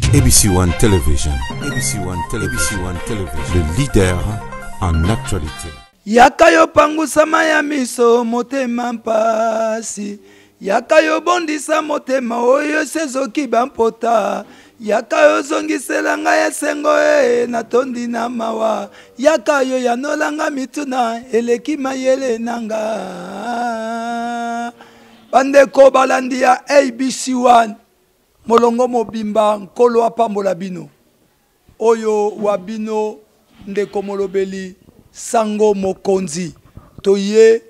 ABC One Television, ABC One Television, ABC One Television, le leader en actualité. Yaka yo pangusama ya miso motema mpasi, yaka yo bondisa motema oyo sezoki bampota, yaka yo zongisela ngai esengo e natondi na mawa, yaka yo yanola nga mituna eleki mayele na nga. Bandeko balandi ya ABC1, molongo mobimba, Nkolo apambola bino. Oyo wa bino ndeko molobeli Sango Mokonzi, toye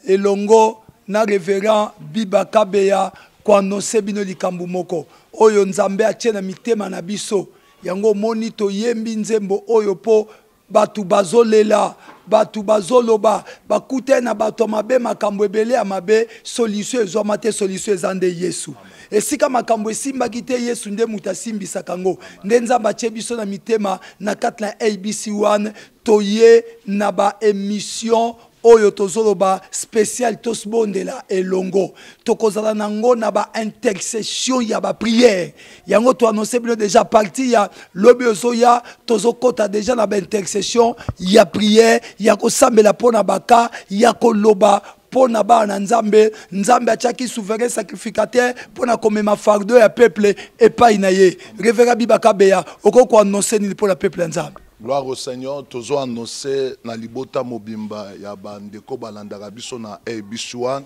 elongo na Reverend Biba Kabeya koannonce bino likambo moko oyo Nzambe atie na mitema na biso. Yango omoni toyembi nzembo oyo po bato bazolela, bato bazoloba, bakutani na bato ya mabe, makambo ebele ya mabe, solution ezwama te, solution eza nde Yesu. Esika makambo esimbaki te, Yesu nde moto asimbisaka yango. Nde Nzambe atie biso na mitema na kati na ABC1, toye na ba émission oyo tozoloba spécial tosbondela elongo, tokozala nango na ba intercession ya ba prière. Yango to annoncer bino déjà parti ya lobi ozoya, tozokota déjà na ba intercession ya prière, ya kosambela pona baka, ya koloba pona bana na Nzambe. Nzambe atiaki souverain sacrificateur pona komema fardeau ya peuple epai na ye. Révérend Biba Kabeya, okoki ko annoncer nini pona peuple ya Nzambe? Gloire au Seigneur, tozo annoncer na libota mobimba ya bandeko balandaka biso na ABC1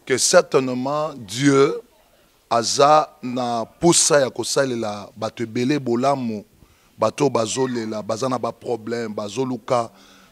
que certainement Dieu aza na posa ya kosalela bato ebele bolamu, bato bazolela, baza na ba problème, bazoluka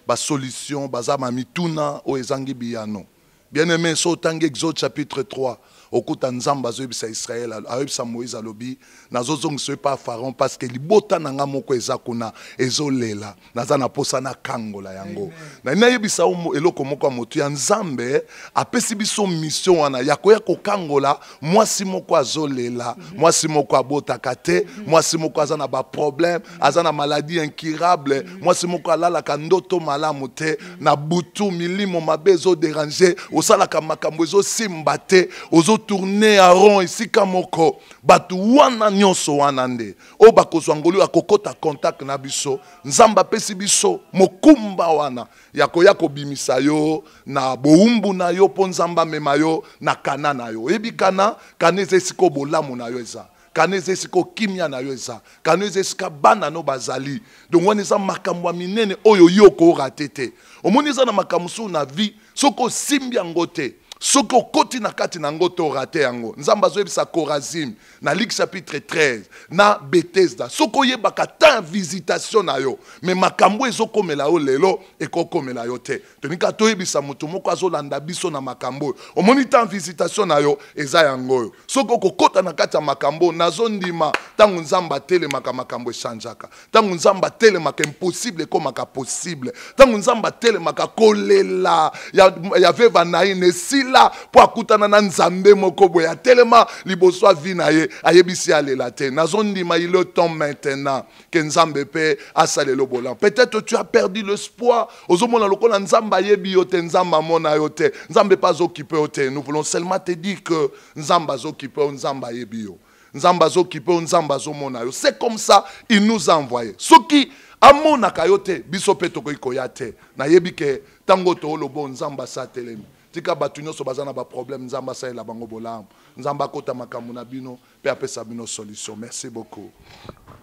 ba solution, baza ma mituna oyo ezangi biyano. Bien-aimé, so otangi Exode chapitre 3, okuta Nzambe azoyebisa Israël, azoyebisa Moïse alobi, nazozongisa yo epa Pharaon parce que libota na nga moko eza kuna, ezolela, naza na posa na kangola yango. Na nayebisa yo eloko moko ya motu ya Nzambe apesi biso mission wana ya koya kokangola mwasi moko azolela, mwasi moko abotaka te, mwasi moko aza na ba problème, aza na maladie incurable, mwasi moko alalaka ndoto malamu te, na butu milimo mabe ezo déranger, osalaka makambo ezosimba te, ozo tourner en rond esika moko. Bato wana nyonso wana nde oyo bakozwa ngolu ya kokota contact na biso. Nzambe apesi biso mokumba wana ya koya kobimisa yo na bowumbu na yo, mpo Nzambe amema yo na kana na yo. Oyebi kana? Kana eza esika bolamu na yo eza, kana eza esika kimia na yo eza, kana eza esika bana no bazali. Donc wana eza makambo ya minene oyo yo okorate te. Omoni eza na makambo mosusu na vie, soki osimbi yango te, soki okoti na kati na yango te, orate yango. Nzambe azoyebisa Korazim na Luc chapitre 13 na Bethesda, soki oyebaka temps visitation na yo, mais makambo ezokomela yo lelo ekokomela yo te. Toninga toyebisa moto moko azolanda biso na makambo oyo. Omoni temps visitation na yo eza yango oyo. Soki okokota na kati ya makambo, nazondima ntango Nzambe atelemaka makambo echangeaka. Ntango Nzambe atelemaka impossible ekomaka possible. Ntango Nzambe atelemaka kolela ya veva na ye esila po akutana na Nzambe moko boye atelema liboso ya vie na ye, ayebisi alela te. Nazondima il est temps maintenant que Nzambe pe asalela bolamu. Peut-être tu as perdu l'espoir, ozomona lokola Nzambe ayebi yo te, Nzambe amona yo te, Nzambe pas occupé yo te. Nous voulons seulement te dire que Nzambe azokipe yo, Nzambe ayebi yo, Nzambe azokipe yo, Nzambe azomona yo. C'est comme ça il nous a envoyé. Soki amonaka yo te, biso pe tokoki koya te. Nayebi ke tango toolobo Nzambe asatelemi. Tika bato nyonso baza na ba problème, Nzambe asalela bango bolamu. Nzambe akota makambo na bino pe apesa bino solution. Merci beaucoup.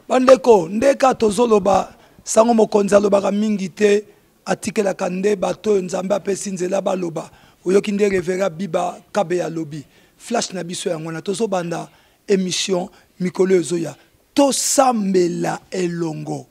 Bandeko, ndeka tozoloba sango mokonzi alobaka mingi te, atikelaka nde bato oyo Nzambe apesi nzela baloba. Oyoki nde Révérend Biba Kabeya alobi. Flash na biso yango wana tozobanda émission mikolo ezoya. Tosambela elongo.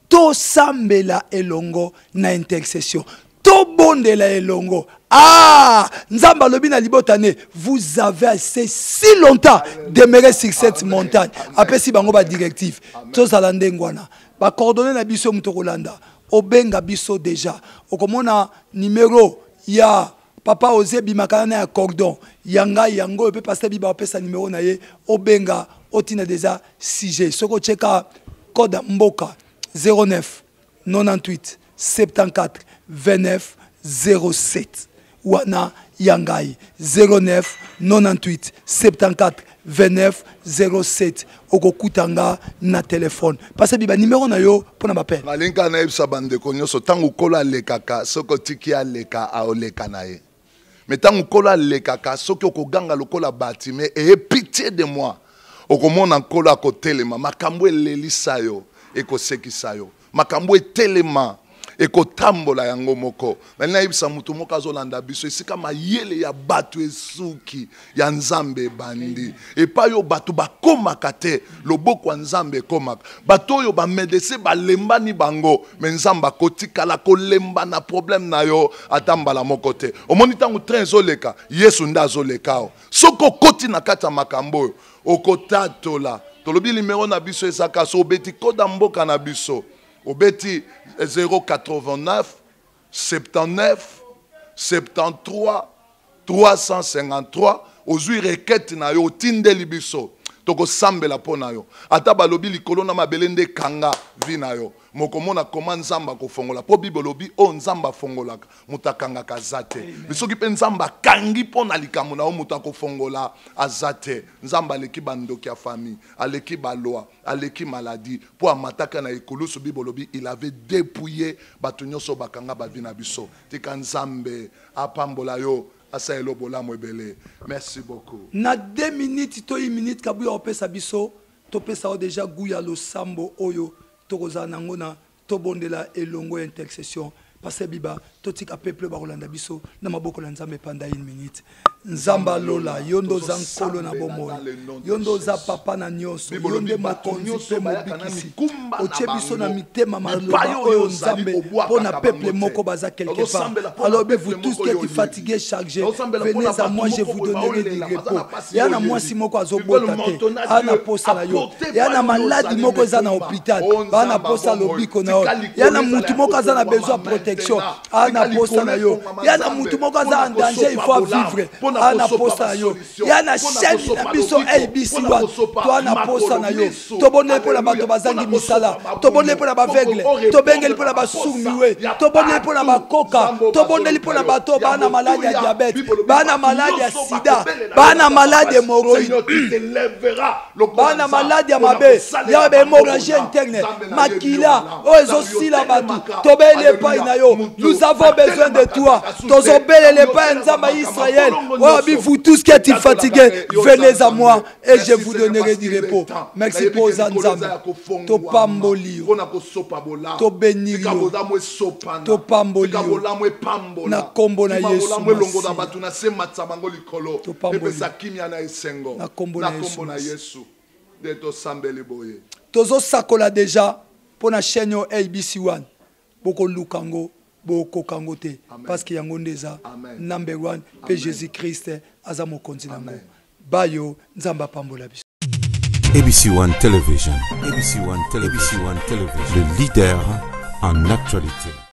Tosambela elongo na intercession. Tobondela elongo. Ah, Nzambe alobi na libota ne, vous avez assez si longtemps demeuré sur cette montagne. Apesi bango ba directive. Tozala ndenge wana. Ba coordonnées na biso moto kolanda. Obenga biso déjà. Okomona numéro ya papa Ose bimakana na ya cordon. Ya ngai yango pe pasteur Biba apesa numéro na ye. Obenga otina déjà sujet. Soko cheka code mboka 09 98 74 29 07. Wana ya ngai 09 98 74 29 07 okokuta nga na telefone pase biba nimero na yo mpo na bapele. Nalingi kaka nayebisa bandeko nyonso, ntango Nkolo alekaka, soki otiki aleka, aoleka na ye. Me ntango Nkolo alekaka, soki okoganga lokola Bartimee, ayez pitié de moi, okomona Nkolo akotelema. Makambo elelisa yo, ekosekisa yo. Makambo etelema, ekotambola yango moko. Nalingi nayebisa moto moko azolanda biso, esika mayele ya bato esuki, ya Nzambe ebandi. Epai oyo bato bakomaka te, loboko ya Nzambe ekomaka. Bato oyo ba medecin balembani bango, me Nzambe akotikala kolemba na problème na yo ata mbala moko te. Omoni ntango train ezoleka, Yesu nde azoleka awa. Soki okoti na kati ya makambo oyo, okotatola. Tolobi limero na biso ezaka, so obeti koda mboka na biso, obeti 089 79 73 353, ozwi requête na yo, otindeli biso, tokosambela mpo na yo. Ata balobi likolo na mabele nde kanga vi na yo, mokomona koma Nzambe akofongola, mpo Bible elobi oyo Nzambe afongolaka moto akangaka aza te. Me soki mpe Nzambe akangi mpo na likambo na yo, moto akofongola aza te. Nzambe aleki bandoki ya famille, aleki balwa, aleki maladie, mpo amataka na ekulusu. Bible elobi il avait dépouillé bato nyonso bakanga bavi na biso. Tika Nzambe apambola yo, asalela bolamu ebele. Merci beaucoup. Na 2 minutes to 1 minute Kabuya opesa biso, topesa yo déjà goût ya losambo oyo tokozala nango na tobondela elongo ya intercession. Pasteur Biba, totika peuple bakolanda biso na maboko na Nzambe pendant 1 minute. Nzambe alola, yo nde oza nkolo na bomoi, yo nde oza papa na nyonso, yo nde mokonzi mpe mobikisi. Otie biso na mitema maloba oyo Nzambe mpo na peuple moko baza quelque part. Alors vous tous qui êtes fatigués, chargés, venez à moi, je vous donnerai du repos. Ya na mwasi moko azobota te, ana posa na yo. Ya na maladi moko eza na hôpital, ba na posa lobiko na yo. Ya na mutu moko aza na besoin ya protection, ana posa na yo. Ya na mutu moko aza en danger, il faut vivre, ana posa na yo. Ya na chaîne na biso ABC One, to ana posa na yo. Tobondeli mpo na bato bazangi misala, tobondeli mpo na baveugle, tobengeli mpo na basourds-muets, tobondeli mpo na bakoka, tobondeli mpo na bato bana maladi ya diabète, bana maladi ya sida, bana maladi ya hémorroïde, bana maladi ya mabe ya ba hémorragie interne, makila oyo ezosila bato. Tobeli epai na yo, nous avons besoin de toi. Tozobelela epai ya Nzambe ya Israël oyo abi: vous tous qui êtes fatigués, venez à moi et je vous donnerai du repos. Merci mpo oza Nzambe. Topamboli yo, tobénir yo, topamboli yo na nkombo na Yesu. Elongola bato na se, matisa bango likolo, epesa kimia na esengo. Na nkombo na Yesu nde tosambeli boye. Tozosakola déjà mpo na chaîne oyo ABC 1, bokoluka yango, bokoka yango te, parce que yango nde eza number one, mpe Jésus Christ aza mokonzi nango. Bayo Nzambe apambola biso. ABC One Television, ABC One Television, ABC One Television, le leader en actualité.